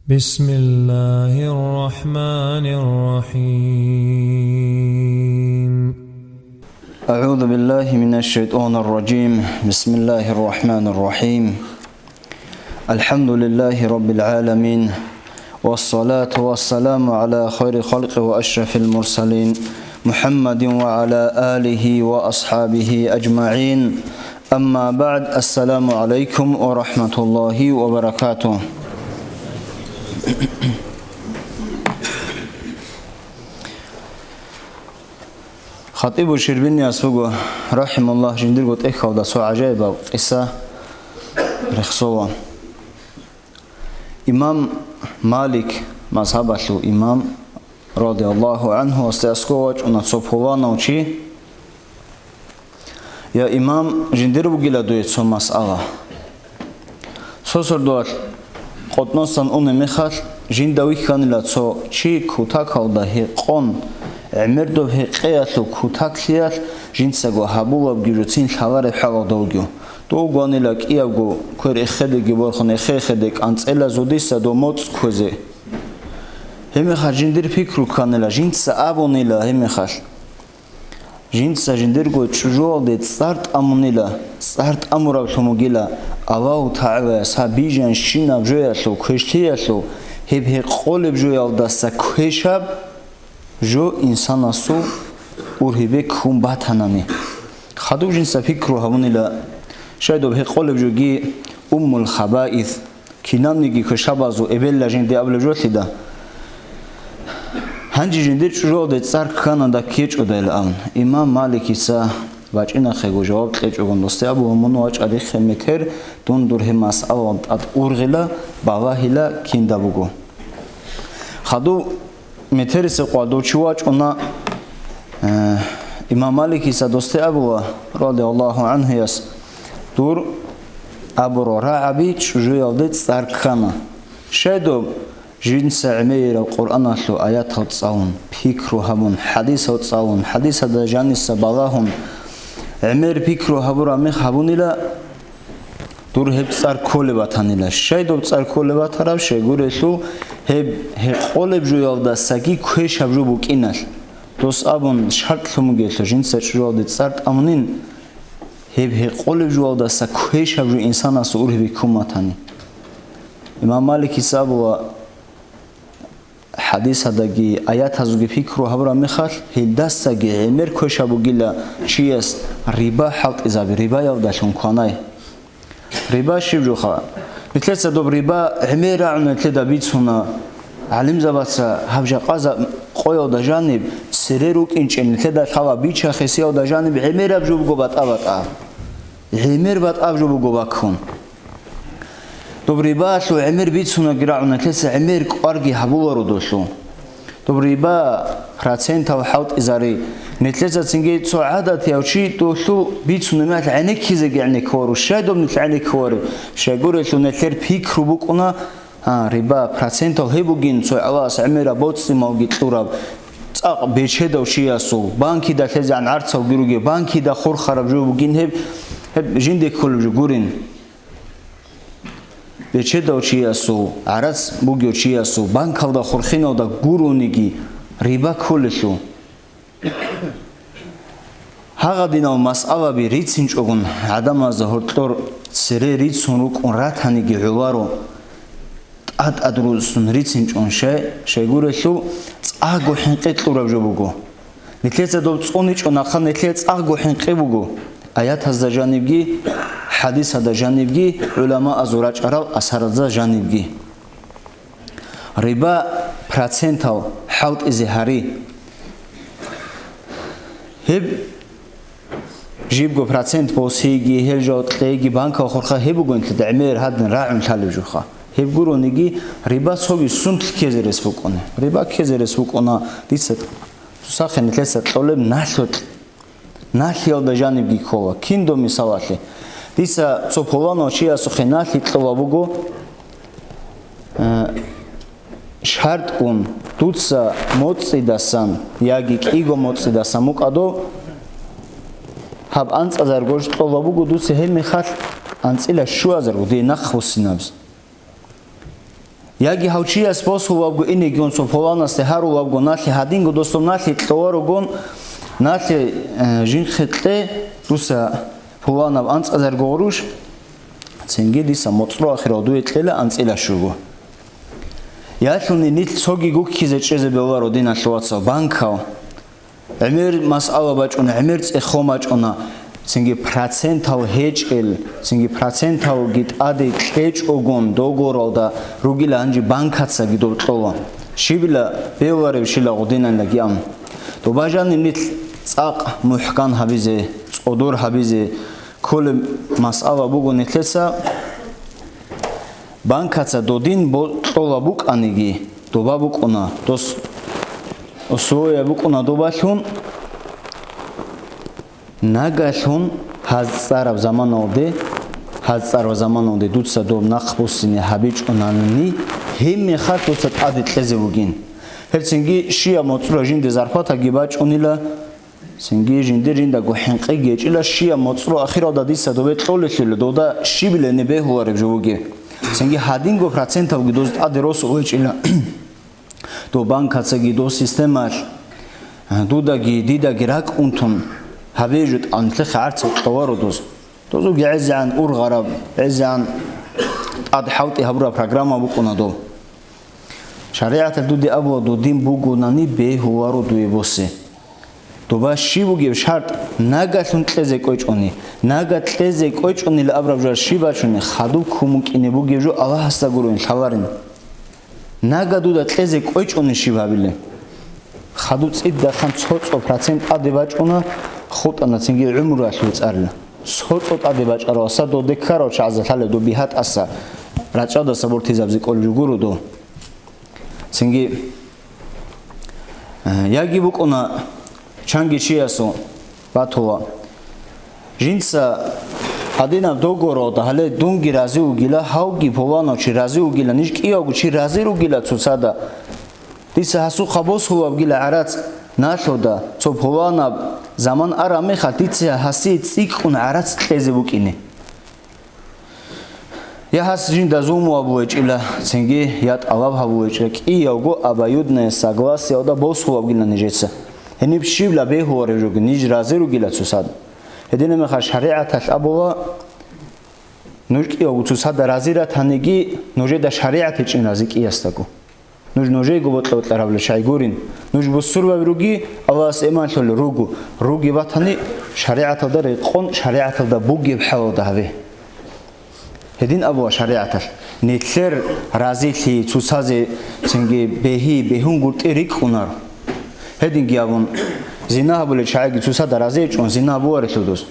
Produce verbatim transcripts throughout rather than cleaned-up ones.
بسم الله الرحمن الرحيم. أعوذ بالله من الشيطان الرجيم. بسم الله الرحمن الرحيم. الحمد لله رب العالمين. والصلاة والسلام على خير خلق وأشرف المرسلين محمد وعلى آله وأصحابه أجمعين. أما بعد، السلام عليكم ورحمة الله وبركاته. Хатибу Щербинияс вуго, рахималлагь, жиндирго тӀехьалда цо гӀажаибаб къиса рехсола. Имам Малик, мазгьабалъул имам, радияллагьу гӀанху, гьасде аскӀов вачӀуна цо пуланав чи: «Я имам, жиндир бугила дуе цо масъала. Цо сордоялъ къотӀносан унеб мехалъ, жинда вихьанила цо чи кутакалда гьекъон, гӀемердоб гьекъеялъул кутаклъиялъ жинцаго гьабулабги жуцин лъалареб хӀалалда вугев. Дов гванила кӀиябго квер эхедеги борхун, эхе-эхеде кӀанцӀела зодиса дов моцӀ кквезе». Гьебмехалъ жиндир пикру кканила, жинца абунила гьебмехалъ. Жинца жиндирго чӀужуялде цӀар тӀамунила, цӀар тӀамураблъун бугила, Аллагьу ТагӀалаяс гьаб бижанщинаб жоялъул, квешлъиялъул, гьеб гьекъолеб жоялдаса квешаб жо инсанасул ургьибе ккун батанани. Хадуб жинца пикру гьабунила, щайдаб гьекъолеб жоги уммул хабаис, кинабниги квешабазул эбелла жинди абулеб жолъида. Гьанже жиндир чӀужуялде цӀар ккана даккечӀодайилан абун, имам Маликица вачӀинахъего жаваб кьечӀогун, досде абула: «Мун вачӀа, риххе метер, дун дур гьеб масъалал тӀад ургъила, балагьила кинда буго». Хадуб метерисеб къвалдув чи вачӀуна, э, имам Маликица досде абула, радияллагьу гӀанхуяс, дур абурал рагӀаби чӀужуялде цӀар ккана. Щайдаб жинца гӀемераб Къуръаналъул аятал цӀалун, пикру гьабун, хӀадисал цӀалун, хӀадисада жаниса балагьун, гӀемер пикру гьабураб мех гьабунила, дур гьеб цӀар кколеб батанила. Щайдаб цӀар кколеб батараб? Щайгурелъул, гьеб гьекъолеб жоялдасаги квешаб жо букӀиналъ. Дос абун шартлъун бугелъул, жинца чӀужуялде цӀар тӀамунин, гьеб гьекъолеб жоялдаса квешаб жо инсанасул ургьибе ккун батани. Имам Маликица абула, хӀадисадаги аятазулги пикру гьабураб мехалъ, гьелдасаги гӀемер квешаб бугила чияс риба хӀалтӀизаби, рибаялдалъун кванай. Риба щиб жоха? Нилъеца доб риба гӀемер рагӀун нилъеда бицуна, гӀалимзабаца гьаб жакъа за-, къоялда жаниб цере рукӀинчӀел нилъеда лъала, бича-хесиялда жаниб гӀемераб жо буго батӀа-батӀа. ГӀемер батӀаб жо буго баккун. Доб рибаялъул гӀемер бицунаги рагӀун, нилъеца гӀемер кӀварги гьабуларо долъул. Доб риба процентал хӀалтӀизари. Нилъеца цинги цо гӀадатияв чи долъул бицунеб мехалъ гӀенеккизеги гӀенеккаваро. Щай доб нилъ гӀенеккавареб? Щайгурелъул нилъер пикру букӀуна, а, риба процентал гьеб бугин, цо Аллагьас гӀемераб боцӀи-малги кьураб, цӀакъ бечедав чиясул, банкида лъезегӀан гӀарцавги ругеб, банкида хурхараб жо бугин гьеб, гьеб жинде кколеб жо гурин. Бечедав чиясул, гӀарац бугев чиясул, банкалда хурхиналда гурониги риба кколелъул. Гьагъадинал масъалаби рицинчӀогун гӀадамазда гьоркьор цере рицун рукӀун ратаниги гӀоларо, тӀад-тӀад русун рицинчӀун щай, щайгурелъул цӀакъго хӀинкъи кьураб жо буго. Нилъеца доб цӀуничӀо нахъа нилъее цӀакъго хӀинкъи буго, аятазда жанибги, хӀадисада жанибги, гӀуламаазул рачӀарал асаразда жанибги. Риба процентал хӀалтӀизе гьари. Гьеб жибго процент босиги, гьел жо кьеги, банкал хурха гьеб буго нилъеда гӀемер гьадин рагӀун лъалеб жуха. Гьеб гурониги риба цоги сунт ккезе рес букӀуна. Риба ккезе рес букӀуна, дица цусахъе нилъеца кьолеб налъукь. Налъиялда жанибги ккола. Киндо мисалалъе. Дица цо пуланав чиясухъе налъи кьола буго, э, шартӀгун, дуца моцӀидасан яги кӀиго моцӀидасан мукӀадо, гьаб анцӀазар гож кьола буго, дуца гьеб мехалъ анцӀила щуазарго дие нахъ буссинабз. Яги гьав чияс босулабго инеги ун цо пуланасде гьарулабго налъи гьадинго досдо налъи кьоварогон, налъи, э, жинхъе кье, дуса пуланаб анцӀазарго гъуруш, цинги диса моцӀро ахирал дуе кьела анцӀила щуго. Ялъуни нилъ цоги гуккизе чӀезе бегьуларо, диналъул вацал, банкал. ГӀемер масъала бачӀуна, гӀемер цӀехо бачӀуна, цинги процентал гьечӀел, цинги проценталги тӀаде кьечӀогон догоралда ругила гьанже банкацаги доб кьола. Щибила бегьулареб щила гъудинанлаги ан. Доба жаниб нилъ цӀакъ мухӀкан гьабизе, цӀодор гьабизе кколеб масъала буго нилъеца. Банкаца додин бо-, кьола букӀаниги, доба букӀуна, дос условия букӀуна добалъун, нагалъун гьаз цӀараб заманалде, гьаз цӀараб заманалде дуца доб нахъ буссине гьабичӀунани, гьеб мехалъ дуца тӀаде кьезе бугин. Гьебцинги щияб моцӀро жинде зарплатаги бачӀунила, цинги жиндир жиндаго хӀинкъиги гьечӀила, щияб моцӀро ахиралда дица добе кьолелъула, дода щибилани бегьулареб жо бугеб. Цинги гьадинго проценталги доз тӀаде росу гьечӀила. Доб банкацаги, доб системалъ, дудаги, дидаги ракӀ унтун гьабе жо тӀанлъи гӀарцал кьоваро доз. Дозулги гӀезегӀан ургъараб, гӀезегӀан тӀад хӀалтӀи гьабураб программа букӀуна доб. ШаригӀаталъ дуде абула, додин бугонани бегьуларо дуе босе. Доба щиб бугеб шартӀ, нагалъун кьезе кӀвечӀони, нага кьезе кӀвечӀонила абураб жо щиб бачуни, хадуб ккун букӀине бугеб жо Аллагьасда гурони лъаларин. Нага дуда кьезе кӀвечӀони щиб гьабилеб? Хадуб цӀидахъан цо-цо процент тӀаде бачӀуна, хутӀана цинги гӀумру алъугьи цӀарила. Цо-цо тӀаде бачӀараласа додеккарав чагӀазда лъалеб доб бигьатӀаса, рачӀалдаса бортизабизе кӀолеб жо гуро дов. Цинги, э, яги букӀуна чанги чиясул батула. Жинца гьадинаб догоралда гьале дунги рази вугила, гьавги пуланав чи рази вугила, ниж кӀиявго чи рази ругила цоцада. Дица гьасухъа босулабгила гӀарац налъуда, цо пуланаб заман араб мехалъ дица гьасие цӀикӀкӀун гӀарац кьезе букӀине. Я гьас жинда зулму гьабугьечӀила, цинги я тӀалаб гьабугьечӀила, кӀиявго обоюдное согласиялда босулабгила нижеца. Гьениб щибла бегьулареб жоги, ниж рази ругила цоцада. Гьедина мехалъ шаригӀаталъ абула, нуж кӀиявго цоцада рази ратаниги, нужеда шаригӀат гьечӀин рази кӀиясдаго. Нуж нужейго бокьа-бокьарабли чагӀи гурин. Нуж бусурбаби руги, Аллагьас иман лъолел руго. Руги батани, шаригӀаталда рекъон, шаригӀаталда бугеб хӀалалда гьабе. Гьедин абула шаригӀаталъ, нилъер разилъи цоцазе цинги бегьи, бегьунгутӀи рикӀкӀунаро. Гьединги абун, зина гьабулел чагӀиги цоцада рази гьечӀун зина гьабуарелъул дус.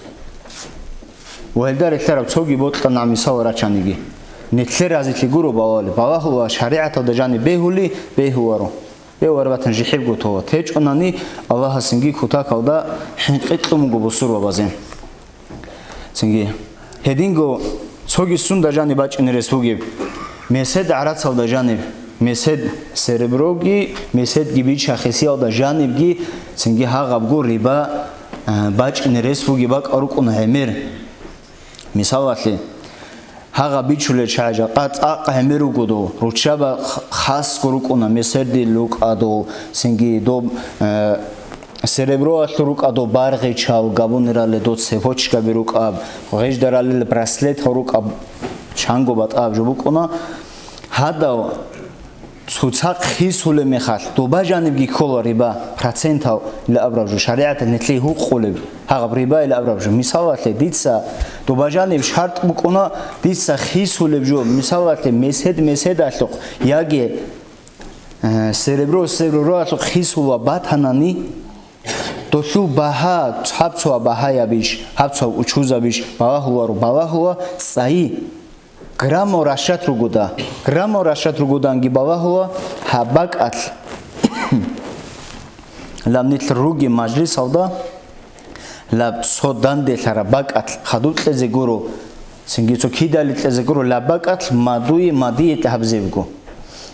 Ва гьелда релълъараб цоги бокьана мисал рачаниги. Нилъер разилъи гуро балагьулеб. Балагьула шаригӀаталда жаниб бегьули, бегьуларо. Бегьуларо батани жихӀибго тола. ТечӀунани Аллагьасинги кутакалда хӀинкъи кьун буго бусурбабазе. Цинги, гьединго цоги сунда жаниб бачӀине рес бугеб, месед гӀарацалда жаниб, месед сереброги, меседги бича-хисиялда жанибги, цинги гьагъабго риба, а, бачӀине рес бугеб бакӀа рукӀуна гӀемер. Мисалалъе, гьагъаб бичулел чагӀи жакъа цӀакъ гӀемер руго дов, руччаба х-, хасго рукӀуна, меседил рукӀа дов, цинги доб, э, сереброялъул рукӀа дов баргъичал габунирали, дов цепочкаби рукӀаб, гъеждаралил браслетал рукӀаб, чанго батӀаб жо букӀуна. Гьадав цоцахъ хисулеб мехалъ, доба жанибги ккола риба, процентал ила абраб жо, шаригӀаталъ нилъее гьукъулеб, гьагъаб риба ила абраб жо. Мисалалъе, дица доба жаниб шартӀ букӀуна, дица хисулеб жо, мисалалъе, месед меседалъухъ яги, э, серебро сереброялъухъ хисула батанани, долъул багьа, гьаб цо багьаябищ, гьаб цо учузабищ, балагьуларо, балагьула цӀайи. Граммо рашат ругода, граммо рашат ругоданги балагьула гьаб бакӀалъ. Лаб нилъ руги мажлисалда, лаб цо данделъараб бакӀалъ хадуб кьезе гуро, цинги цо кидали кьезе гуро, лаб бакӀалъ мадуе мадие гьабзебго.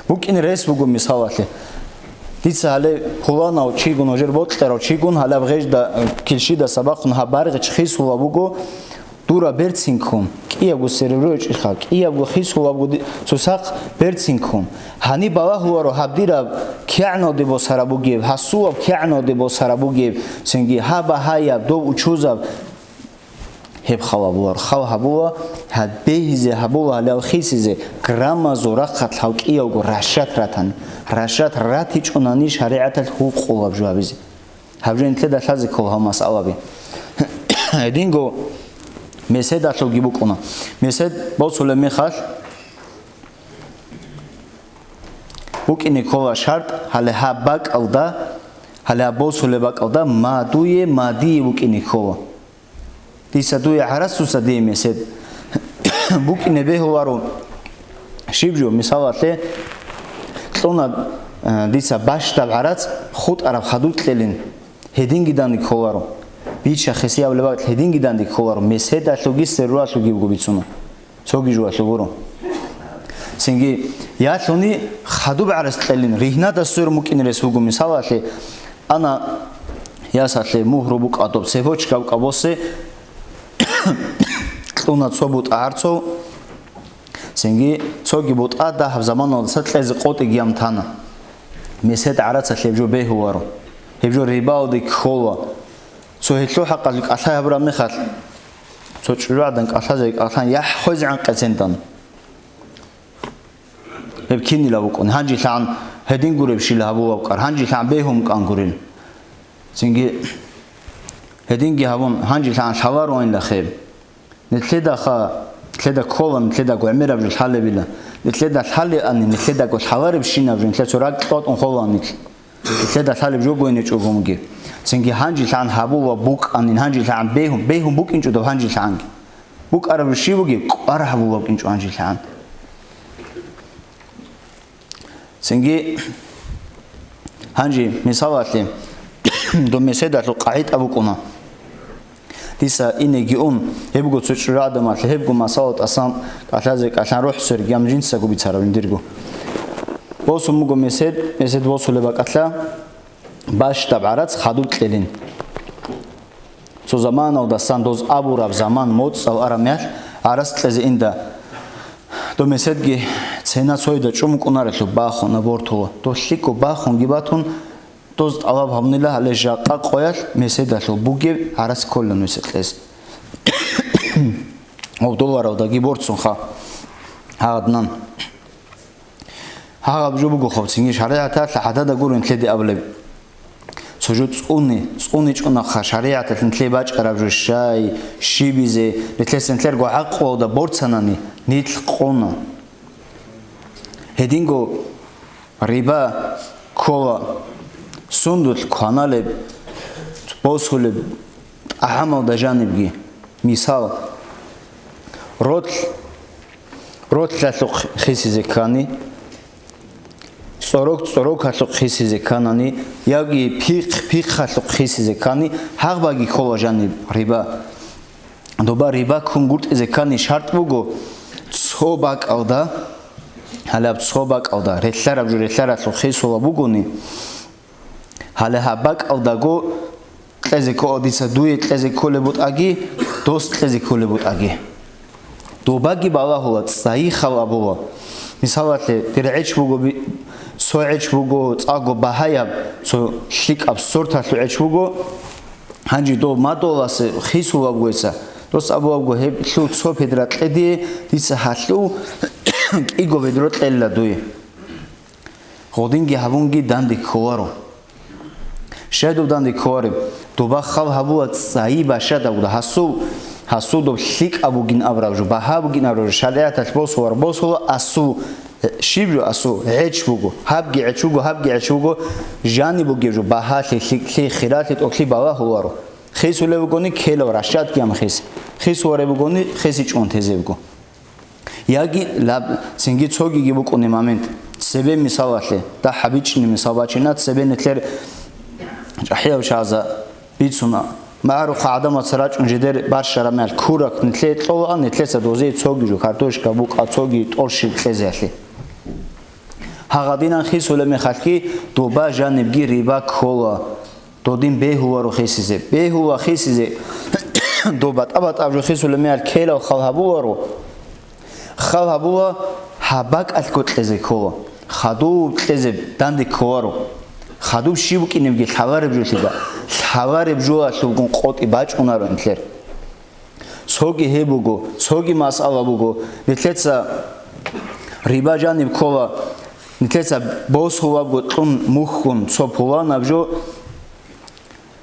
БукӀин рес буго мисалалъе. Дица гьале пуланав чигун, гьожер бокьарав чигун, гьалаб гъежда, килщида сабахъун гьаб баргъич хисула буго, Дура берцинккун, кӀиябго серебро гьечӀеха, кӀиябго хисулабго ди-, цусахъ берцинккун. Гьаниб балагьуларо гьаб дираб кигӀаналде босараб бугеб, гьасулаб кигӀаналде босараб бугеб, цинги гьаб багьаяб, доб учузаб. Гьеб хал гьабуларо, хал гьабула, гьаб бегьизе гьабула, гьалал хисизе, граммазул рахъалъ гьав кӀиявго рашат ратани, рашат ратичӀунани шаригӀаталъ гьукъулаб жо гьабизе. Гьаб жо нилъеда лъазе ккола гьал масъалаби. Гьединго меседалъулги букӀуна. Месед босулеб мехалъ букӀине ккола шартӀ, гьале гьаб бакӀалда, гьале гьаб босулеб бакӀалда мадуе, мадие букӀине ккола. Дица дуе гӀарацуса дие месед букӀине бегьуларо. Щиб жо, мисалалъе, кьуна, э, дица бащдаб гӀарац хутӀараб хадуб кьелин, гьединги данде кколаро. Бича хисияб лебакь гьединги данде кколаро, меседалъуги серруалъуги буго бицуна. Цоги жугьалъул гуро. Цинги ялъуни хадуб гӀарас кьелин, ригьнада сверун букӀине рес буго, мисалалъе, ана ясалъе мугьру букӀа доб, цепочка букӀа босе, кьуна цо бутӀа гӀарцов, цинги цоги бутӀа дагьаб заманалдаса кьезе къотӀиги гьабун тана. Месед гӀарацалъ гьеб жо бегьуларо. Гьеб жо рибаалде ккола. Цо гьелъул хӀакъалъулъ кӀалъай гьабураб мехалъ, цо чӀужугӀадан кӀалъазе кӀалъан яхӀ хвезегӀан къецен тана. Гьеб кинила букӀун, гьанжелъагӀан гьедин гуребщила гьабулаб кӀар, гьанжелъагӀан бегьун кӀан гурел. Цинги гьединги гьабун, гьанжелъагӀан лъалароанила хеб. Нилъедаха, нилъеда ккола, нилъеда гӀемераб жо лъалебила. Нилъеда лъалеани, нилъедаго лъаларебщинаб жо, нилъер цо ракӀ кьотӀун холаан нилъ. Нилъеда лъалеб жо гойничӀого муги. Цинги гьанжелъагӀан гьабула букӀанин, гьанжелъагӀан бегьун, бегьун букӀинчӀо доб гьанжелъагӀанги. БукӀараб жо щиб бугеб? КӀвар гьабула букӀинчӀо гьанжелъагӀан. Цинги гьанже, мисалалъе, доб меседалъул къагӀитӀа букӀуна. Дица инеги ун, гьебго цо чӀужугӀадан малъа, гьебго масала тӀасан кӀалъазе кӀалъан рухӀ сверги гьаб жинцаго бицараб жиндирго. Босун буго месед, месед босулеб бакӀалъа, бащдаб гӀарац хадуб кьелин. Цо заманалдасан доз абураб заман моцӀал араб мехалъ гӀарац кьезе инда. Доб меседги цена цойда чӀумукӀунарелъул бахуна бортула. Дов лъикӀго бахунги батун, доз тӀалаб гьабунила гьале жакъа къоялъ меседалъул бугеб гӀарац ккола нуса кьезе. Гьаб долларалдаги борцунха гьаднан. Гьаб жо буго хъубцинги шаригӀаталъ гӀадада гуро нилъеде абулеб. Цо жо цӀуни, цӀуни чӀунаха шаригӀаталъ нилъее бачӀараб жо щай, щибизе, нилъеца нилъерго гӀакълуялда борцанани, нилъ къуна. Гьединго риба ккола сундулъ кваналеб, босулеб тӀагӀамалда жанибги. Мисал, ролъ, ролъалъухъ хисизе ккани, цӀорок-цӀорокалъухъ хисизе кканани, яги пихъ-пихъалъухъ хисизе ккани, гьагъбаги ккола жаниб риба. Доба риба ккунгутӀизе ккани шартӀ буго, цо бакӀалда, гьалаб цо бакӀалда, релълъараб жо релълъаралъухъ хисула бугони, гьале гьаб бакӀалдаго кьезе ккола дица дуе кьезе кколеб бутӀаги, дос кьезе кколеб бутӀаги. Добаги балагьула, цӀайихал абула. Мисалалъе, дир гӀеч буго би-, цо гӀеч буго цӀакъго багьаяб, цо лъикӀаб сорталъул гӀеч буго. Гьанже дов мадугьаласе хисулабгойца, дос абуабго, гьеб лъу цо педра кье дие, дица гьалъув кӀиго педро кьелла дуе. Гъодинги гьабунги данде кколаро. Щай доб данде кколареб? Доба хал гьабула цӀайи башадабгда гьасул, гьасул доб лъикӀаб бугин абураб жо, багьа бугин абураб жо, шаригӀаталъ босулар босула асул, э, щиб жо асул? ГӀеч буго, гьабги гӀеч буго, гьабги гӀеч буго, жани бугеб жо, багьалъи, лъикӀлъи, хиралъи, тӀокӀлъи балагьуларо. Хисулеб бугони ккелав рашадги ам хис. Хисулареб бугони хисичӀун тезебго. Яги лаб-, цинги цогиги букӀуни момент. Цебе мисалалъе, дагь гьабичӀни мисал бачина, цебе нилъер чӀахӀияв чагӀаза бицуна. МагӀарухъа гӀадамаца рачӀун жидер барщараб мехалъ курак нилъее кьолаан, нилъеца дозее цоги жо, картошка букӀа, цоги тӀорщи кьезеялъе. Гьагъадинан хисулеб мехалъги доба жанибги риба ккола. Додин бегьуларо хисизе. Бегьула хисизе. доб батӀа-батӀа жо хисулеб мехалъ ккелал хал гьабуларо. Хал гьабула, гьаб бакӀалъго кьезе ккола. Хадуб кьезе данде кколаро. Хадуб щиб букӀинебги лъалареб жолъида, лъалареб жоялъулгун къотӀи бачӀунаро нилъер. Цоги гьеб буго, цоги масъала буго, нилъеца риба жаниб ккола, нилъеца босулабго кьун мухьун цо пуланаб жо,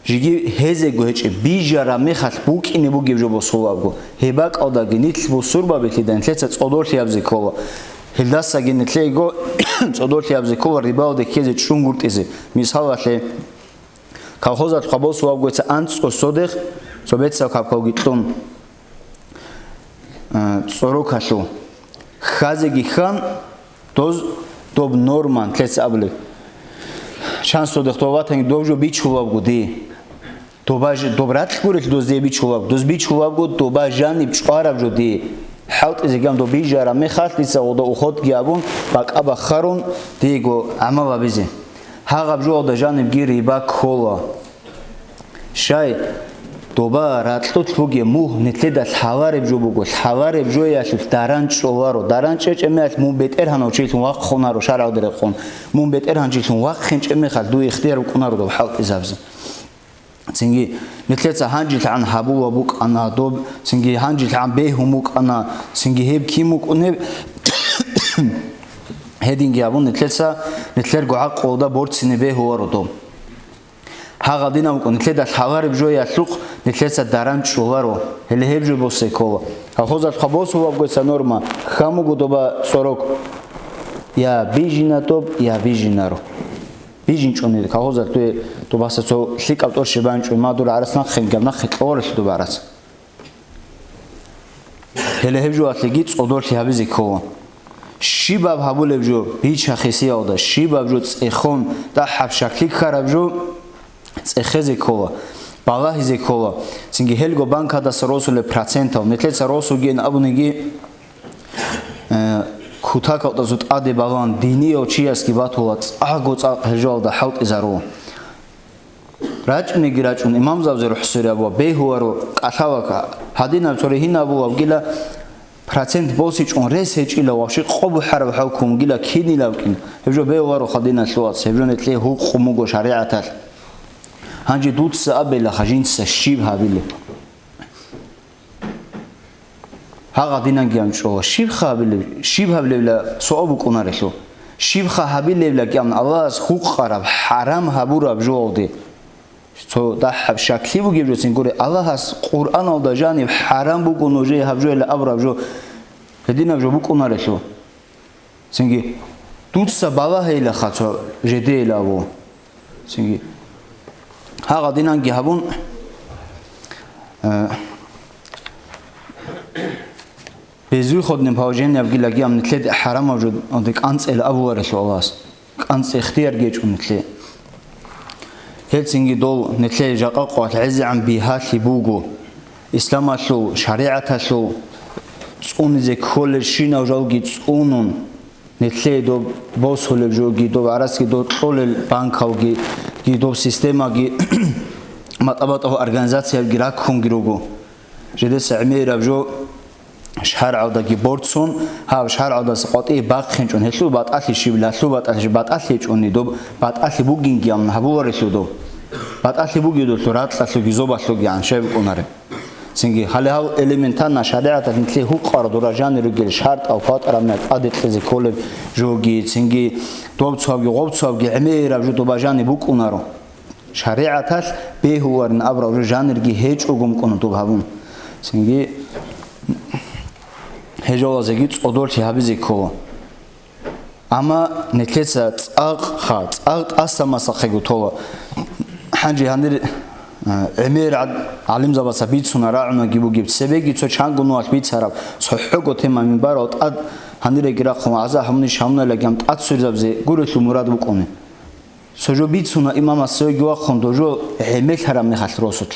жеги гьезего гьечӀеб, бижараб мехалъ букӀине бугеб жо босулабго. Гьеб бакӀалдаги нилъ бусурбабилъида нилъеца цӀодорлъи гьабизе ккола. Гьелдасаги нилъего цӀодорлъи гьабизе ккола рибалде ккезе чӀунгутӀизе. Мисалалъе, колхозалъухъа босулабгойца анцӀго содех цо бецал капкалги кьун, а, цӀорокалъул. Хьазеги хьан, доз доб норма, нилъеца абулеб. Чан содех дов ватанги дов жо бичулабго дие. Доба ж-, доб ракь гурелъ доз дие бичулабго, доз бичулабго, доба жаниб чӀвараб жо дие. ХӀалтӀизеган доб бижараб мехалъ дица гъода уходги абун, бакӀа бахарун диего гӀамал гьабизе. Гьагъаб жоялда жанибги риба ккола. Щай, доба ракьулъ бугеб мугь нилъеда лъалареб жо буго, лъалареб жоялъулъ даран чӀоларо, даран чӀечӀеб мехалъ мун бетӀергьанав чилъун вахъунаро шаргӀалде рекъон, мун бетӀергьанчилъун вахъинчӀеб мехалъ дуе ихтияр букӀунаро доб хӀалтӀизабизе. Цинги нилъеца гьанжелъагӀан гьабула букӀана доб, цинги гьанжелъагӀан бегьун букӀана, цинги гьеб кин букӀунеб, гьединги абун нилъеца, нилъерго гӀакълуялда борцине бегьуларо доб. Гьагъадинаб букӀун, нилъеда лъалареб жоялъухъ нилъеца даран чӀоларо, гьеле гьеб жо босе ккола. Колхозалъухъа босулабгойца норма, хьан буго доба цӀорок, я бижина доб, я бижинаро. БижинчӀони колхозалъ дуе добаса цо лъикӀаб тӀор щибанчӀо, ма дур гӀарац нахъе габ нахъе кьоларелъ доба гӀарац. Гьеле гьеб жоялъеги цӀодорлъи гьабизе ккола. Щибаб гьабулеб жо бича-хисиялда, щибаб жо цӀехон, дагьаб щаклъи ккараб жо цӀехезе ккола, балагьизе ккола. Цинги гьелго банкадаса росулеб процентал, нилъеца росугейин абуниги, э, кутакалдаса тӀаде балан динияв чиясги батула, цӀакъго цӀакъ гьел жоялда хӀалтӀизарула. РачӀунеги рачӀун имамзабазе рухӀ свераб ва бегьуларо кӀалъалака. Гьадинаб цо ригьин абулабгила, процент босичӀун рес гьечӀила ва щикъ къо бухӀараб хӀалкумгила кинилавкӀин. Гьеб жо бегьуларо хадиналъулац, гьеб жо нилъее гьукъун буго шаригӀаталъ. Гьанже дуца абейилаха жинца щиб гьабилеб. Гьагъадинанги гьанчӀо, щиб гьабилеб-, щиб гьабилебила суал букӀунарелъул? Щибха гьабилебила кӀан Аллагьас гьукъараб, хӀарам гьабураб жоялде? Цо дагьаб щаклъи бугеб жоцин гуре, Аллагьас Къуръаналда жаниб хӀарам буго нужее гьаб жояла абураб жо, гьединаб жо букӀунарелъул. Цинги, дуца балагьейилаха цо жедейилаву. Цинги, гьагъадинанги гьабун, э, безвыходное положение абгилаги ам нилъеде хӀарамаб жо, кӀанцӀел абуларелъул Аллагьас. КӀанцӀе ихтияр гьечӀо нилъее. Гьелцинги дол нилъее жакъа къоялъ гӀезегӀан бигьалъи буго. Исламалъул шаригӀаталъул цӀунизе кколелщинав жалги цӀунун, нилъее доб босулеб жоги, доб гӀарацги доб кьолел банкалги, ги доб системаги, матӀа-батӀал организациябги раккунги руго. Жидеца гӀемераб жо шаргӀалдаги борцун, гьаб шаргӀалдаса къватӀие бахъинчӀун, гьелъул батӀалъи щиб, лъалъул батӀалъи щиб, батӀалъи гьечӀони доб, батӀалъи бугингиян гьабуларелъул доб. БатӀалъи бугидулъул ракьалъуги зобалъуги гӀаншай букӀунаре. Цинги, гьале гьал элементарно шаригӀаталъ нилъее гьукъараб дуражани ругел шартӀал хватӀараб мехалъ тӀаде кьезе кколеб жоги, цинги, добцоабги гъобцоабги гӀемераб жо добажани букӀунаро. ШаригӀаталъ бегьуларин абураб жо жанирги гьечӀого мукӀуна доб гьабун. Цинги гьежалазеги цӀодорлъи гьабизе ккола. Амма нилъеца цӀакъха, цӀакъ тӀаса масахъего тола. Гьанже гьанир, а, гӀемер гӀад-, гӀалимзабаца бицуна рагӀунаги бугеб, цебеги цо чанго нугьалъ бицараб, цохӀого тема минбарал тӀад гьаниреги рахъун вагӀза гьабунищ гьабуналаги ам тӀад цурзабизе гурелъул мурад букӀуни. Цо жо бицуна имамас цевеги вахъун дожо гӀемерлъараб мехалъ росулъ.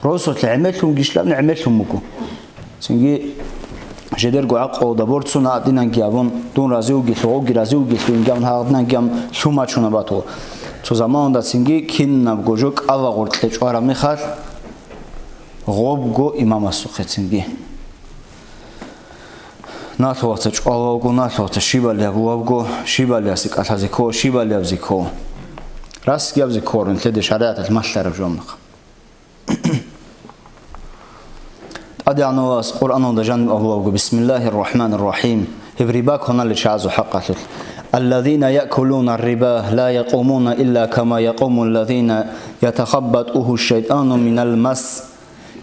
Росулъ гӀемерлъунгищ лъабни гӀемерлъун буго. Цинги жидерго гӀакълуялда борцуна гьадинанги абун, дун рази вугелъул, гъоги рази вугелъул, инги абун гьадинанги абун лъумачуна батула. Цо заманалда цинги кинабго жо кӀалагъур кьечӀвараб мехалъ, Гъобго имамасухъецинги. Налъугьаца чӀвалавго, налъугьаца щибали гьабулабго, щибалиасе кӀалъазе кко, щибалиабзе кко. Расгиабзе ккорун лъеде шаригӀаталъ малъараб жо гьаб мехалъ. ТӀадегӀанав Аллагьас Къуръаналда жаниб абулабго: «Бисмиллагьир рахӀманир рахӀим». Гьеб риба кваналел чагӀазул хӀакъалъулъ: «Аллазина якулуна риба ла якъумуна илла кама якъуму аллазина ятахаббатӀугьу шайтӀану минал мас».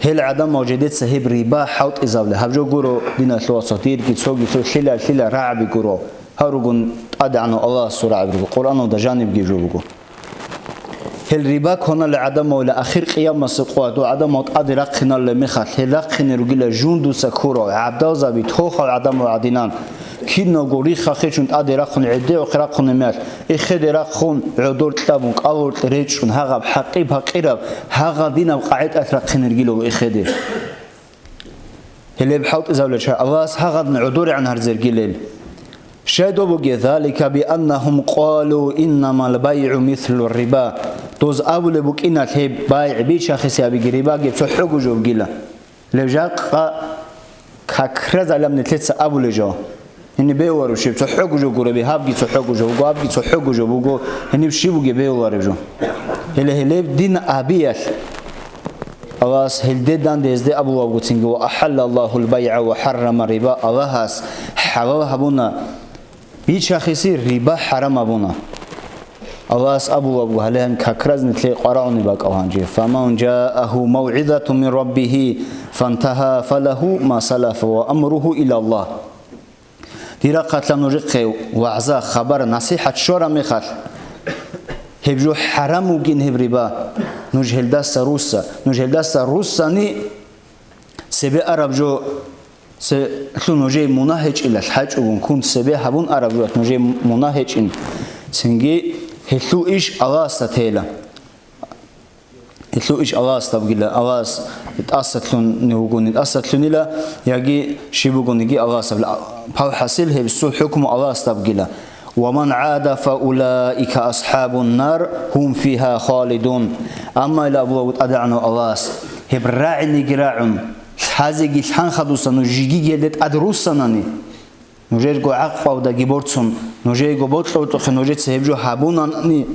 Гьел гӀадамал жидеца гьеб риба хӀалтӀизабулеб. Гьаб жо гуро, диналъул вацал, дирги цоги лъо-, лъила-лъила рагӀаби гуро. Гьаругун ТӀадегӀанав Аллагьасул рагӀаби руго, Къуръаналда жанибги жо буго. Гьел риба кваналел гӀадамал, ахир къиямасеб къоялъ гӀадамал тӀаде рахъиналел мехалъ, гьел рахъине ругила жундуца ккурал, гӀабдалзаби, тохал гӀадамал гӀадинан. Киналго рихха-хечун тӀаде рахъун, гӀедегӀухъе рахъунеб мехалъ, эхеде рахъун, гӀодор кьабун, кӀалоркье речӀчӀун, гьагъаб хӀакъи-пакъираб, гьагъадинаб къагӀидалъ рахъине ругилал эхеде. Гьелеб хӀалтӀизабулел чагӀи Аллагьас гьагъадин гӀодорегӀан гьарзергилел. Щай доб бугеб? «Залика бианнахум къалу иннамал байгӀу мислу риба». Доз абулеб букӀиналъ гьеб байгӀ, бичахисе абиги, рибаги цохӀого жо бугила. Лев жакъа как раз гьалаб нилъеца абулеб жо. Гьениб бегьулареб щиб? ЦохӀого жо гуреби, гьабги цохӀого жо буго, гьабги цохӀого жо буго, гьениб щиб бугеб бегьулареб жо? Гьеле гьелеб дин абиялъ Аллагьас гьелде данде гьезде абулеб буго цинги: «Ва ахӀаллаллагьул байгӀа ва хӀаррама риба», Аллагьас хӀалал гьабуна бичахиси, риба хӀарам гьабуна. Аллагьас абулеб буго гьале гьаниб как раз нилъее къваригӀунеб бакӀал гьанже: «Фаман жаагьу мавгӀизатун мин раббигьи фантагьа, фалагьу ма салафа ва амругьу илаллагь». Дир рахъалъа нужехъе вагӀза, хабар, насихӀат щвараб мехалъ, гьеб жо хӀарам вугин гьеб риба, нуж гьелдаса русса, нуж гьелдаса руссани, цебе араб жо, цеблъун нужее мунагь гьечӀила, лъачӀогун ккун цебе гьабун араб жо нужее мунагь гьечӀин, цинги гьелъул иш Аллагьасда тейила. Гьелъул иш Аллагьасда бугила, Аллагьас тӀасалъун вугони тӀасалъунила, яги щиб бугониги Аллагьасда бугила. Пал хӀасил, гьебсул хӀукму Аллагьасда бугила. «Ва ман гӀада фа улаика асхӀабун нар, гьум фигьа халидун». Амма ила абулеб буго ТӀадегӀанав Аллагьас, гьеб рагӀинеги рагӀун, лъазеги лъан хадуса нуж жиги гьелде тӀад руссанани, нужерго гӀакъубадаги борцун, нужеего бокьа-бокьухъе нужеца гьеб жо гьабунани,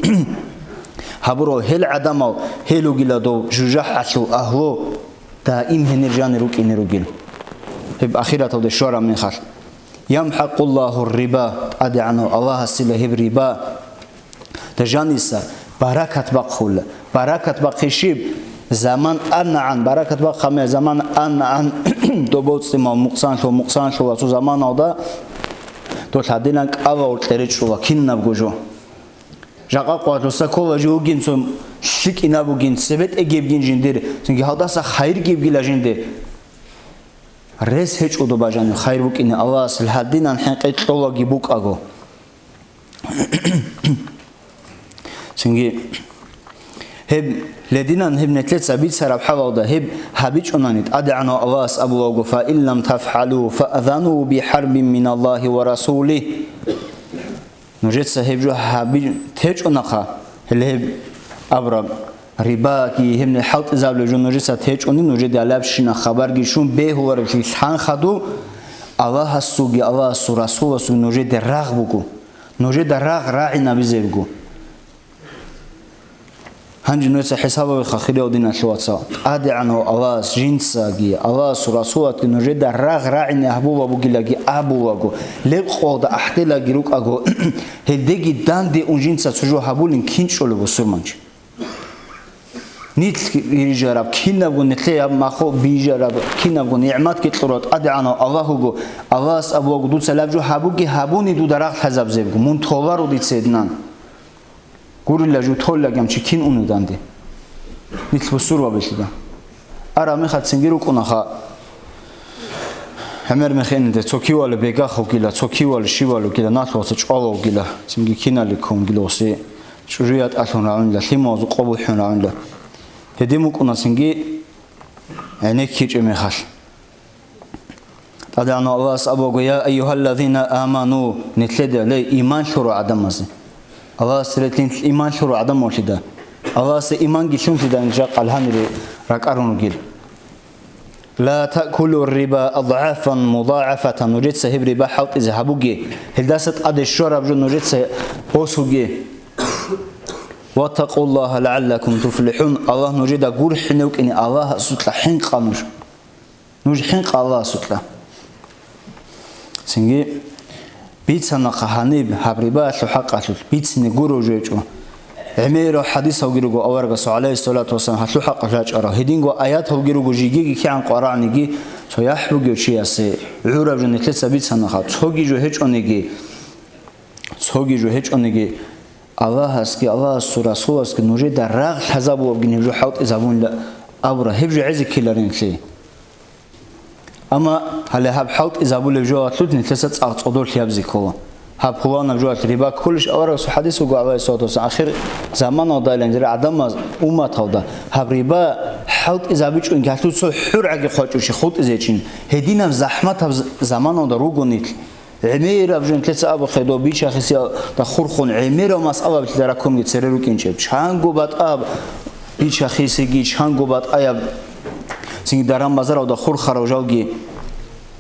гьабурал гьел гӀадамал, гьел ругила дов жужахӀалъул агьлу, даим гьенир жанир рукӀине ругел. Гьеб ахираталде щвараб мехалъ. «ЯмхӀакъуллагьу риба», ТӀадегӀанав Аллагьасила гьеб риба. Дажаниса баракат бахъула. Баракат бахъи щиб? Заман аннагӀан, баракат бахъа мех заман аннагӀан, добоцӀимал мукъсанлъу, мукъсанлъула цо заманалда дол гьадинан кӀалал кьеречӀула кинабго жо. Жакъа къвалъуса ккола жо вугин, цо лъикӀинаб бугин, цебетӀегебгин жиндир, цинги гьалдаса хайргебгила жинде. Рес гьечӀо доб бажани хайр букӀине Аллагьас, гьадинан хӀинкъи кьолаги букӀаго. Цинги гьеб лединан гьеб нилъеца бицараб хӀалалда гьеб гьабичӀунани, ТӀадегӀанав Аллагьас абулавго: «Фа ин лам тафгӀалу, фаъзану бихӀарбин миналлагьи ва расулигь». Нужеца гьеб жо гьаби-, течӀунахъа, гьеле гьеб абураб рибаги гьебни хӀалтӀизабулеб жо нужеца течӀуни, нужеде гьалабщина хабарги щун бегьулареблъи лъан хадуб, Аллагьасулги Аллагьасул Расуласулги нужеде рагъ буго, нужеда рагъ рагӀинабизе буго. Гьанже нужеца хӀисаб гьабеха, хириял диналъул вацал. ТӀадегӀанав Аллагьас жинцаги, Аллагьасул Расулатги нужеда рагъ рагӀине гьабула бугилаги абулаго, леб къоялда ахӀделаги рукӀаго, гьелдеги данде ун жинца цо жо гьабулин кин чӀолеб бусурманчи? Нилъ бижараб, кинабго нилъее гьаб махо бижараб, кинабго нигӀматги кьурав ТӀадегӀанав Аллагь вуго. Аллагьас абулаго: «Дуца лаб жо гьабуги гьабуни, дуда рагъ лъазаб зебго, мун толаро дица гьединан». Гурила жо толлаги гьанчи кин уна данде. Нилъ бусурбабилъида. Араб мехалъ цинги рукӀунаха. ГӀемер мехиниде цо кивали бегахъ вугила, цо кивали щивали вугила, налъугъаца чӀвала вугила, цинги кинали ккун вугила, оси чӀужу ятӀалъун рагӀунила, лъималазул къо бухӀун рагӀунила. Гьедин букӀуна цинги гӀенеккичӀеб мехалъ. ТӀадегӀанав Аллагьас абуго: «Я айюгьаллазина аману», нилъеда, ле, иман лъурал гӀадамазе. Аллагьасде релълъин иман лъурал гӀадамаллъида. Аллагьасде иманги лъунлъида жакъа гьанире ракӀарун ругел. «Ла таъкулу риба адгӀафан мудагӀафатан», нужеца гьеб риба хӀалтӀизе гьабуге, гьелдаса тӀаде щвараб жо нужеца босуге. «Ваттакъуллагьа лагӀаллакум туфлихӀун», Аллагь нужеда гурхӀине вукӀине Аллагьасукьа хӀинкъа нуж. Нуж хӀинкъа Аллагьасукьа. Цинги бицанахъа гьаниб гьаб рибаялъул хӀакъалъулъ, бицине гуро жо гьечӀо. ГӀемерал хӀадисалги руго аварагасул, гӀалайгьиссалату вассалам, гьалъул хӀакъалъулъ рачӀарал. Гьединго аяталги руго жигиги кигӀан къварагӀниги, цо яхӀ бугев чиясе гӀураб жо нилъеца бицанахъа, цоги жо гьечӀониги, цоги жо гьечӀониги, Аллагьасги, Аллагьасул Расуласги нужеда рагъ лъазабулебгин гьеб жо хӀалтӀизабунила абура, гьеб жо гӀезеккиларинлъи. Амма гьале гьаб хӀалтӀизабулеб жоялъулъ нилъеца цӀакъ цӀодорлъи гьабизе ккола. Гьаб пуланаб жоялъ риба кколищ? Аварагасул хӀадис буго, гӀалайгьиссалату вассалам, ахир заманалдайилан гӀадамаз умматалда гьаб риба хӀалтӀизабичӀони гьалъул цо хӀургӀаги хъвачӀучи хутӀизечин, гьединаб захӀматаб з-, заманалда руго нилъ. ГӀемераб жо нилъеца абухъе, доб бичахисе хурхун гӀемераб масъалабилъ дараккунги цере рукӀинчӀеб. Чанго батӀаяб бичахисеги, чанго батӀаяб цинги даран-базаралда хурхарав жалги.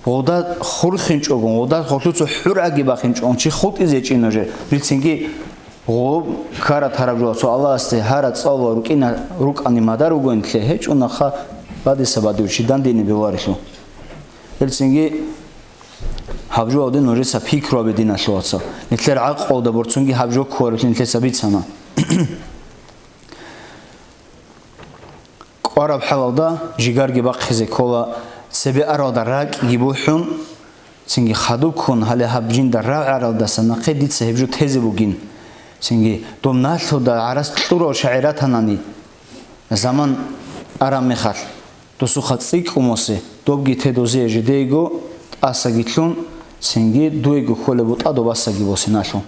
Гъода хурхинчӀогун, гъода гъолъуцо хӀургӀаги бахинчӀогун, чи хутӀизе чӀина же. Бицинги гъоб ккарат гьараб жо, цо Аллагьасде гьарат цӀалула рукӀина, рукӀани мадар ругони лъе, гьечӀо наха бадиса бадив чи дандине беварилъу. Гьелцинги гьаб жоялде нужеца пикру гьабе, диналъул вацал. Нилъер гӀакълалда борцунги гьаб жо кколарилъи нилъеца бицана. КӀвараб хӀалалда жигарги бахъизе ккола, цебе аралда ракӀги бухӀун, цинги хадубккун, гьале гьаб жинда рагӀаралдаса нахъе дица гьеб жо тезе бугин. Цинги доб налъуда гӀарац кьурав шагӀир ратанани, заман араб мехалъ, досухъа цӀикӀкӀун босе, добги те дозие жидейго тӀасаги лъун, цинги дуего кколеб бутӀа добасаги босе налъу.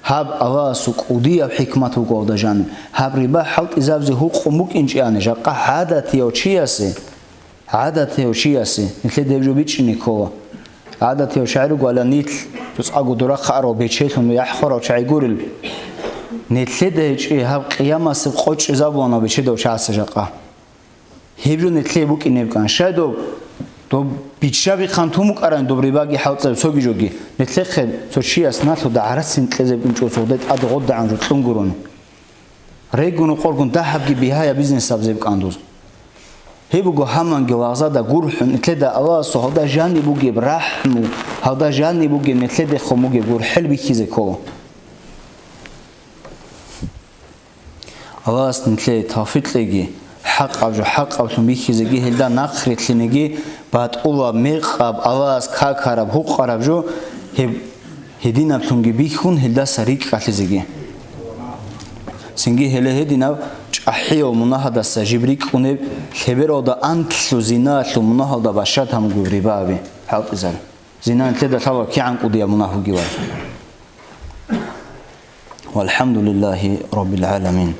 Гьаб Аллагьасул кӀудияб хӀикмат буго алда жаниб. Гьаб риба хӀалтӀизабизе гьукъун букӀинчӀани, жакъа гӀадатияв чиясе, гӀадатияв чиясе нилъеда гьеб жо бичӀчӀине ккола. ГӀадатияв шагӀир руго, гьале нилъ цоцӀаго дурахъа арав бечелъун яхӀ хварав чагӀи гурел. Нилъеда гьечӀи гьаб къиямасеб къо чӀезабуланав бечедав чагӀасе жакъа. Гьеб жо нилъее букӀине букӀан. Щай доб, доб биччаби хъантун букӀарани доб рибаги хӀалтӀизаб цоги жоги. Нилъехъе цо чияс налъуда гӀарацин кьезе букӀинчӀо цогъде тӀад гъодагӀан жо кьун гурони. Регун-рокъоргун дагьабги бигьаяб бизнес абизе букӀан дуз. Гьеб буго гьаманги лагъзада гурхӀун, нилъеда Аллагьасул гьалда жаниб бугеб рахӀму, гьалда жаниб бугеб нилъедехун бугеб гурхӀел бихьизе ккола. Аллагьас нилъее тавфикъ кьеги, хӀакъаб жо хӀакъаблъун бихьизеги, гьелда нахъ рилълъинеги, батӀулаб, мекъаб, Аллагьас какараб, гьукъараб жо гьеб гьединаблъунги бихьун, гьелдаса рикӀкӀалъизеги. Цинги гьеле гьединаб чӀахӀияв мунагьадаса жиб рикӀкӀунеб, лъебералда анлъу зиналъул мунагьалда бащад гьамгу рибаби хӀалтӀизаре. Зина нилъеда лъала кигӀан кӀудияб мунагь бугебали. ВалхӀамдулиллагьи раббил гӀаламин.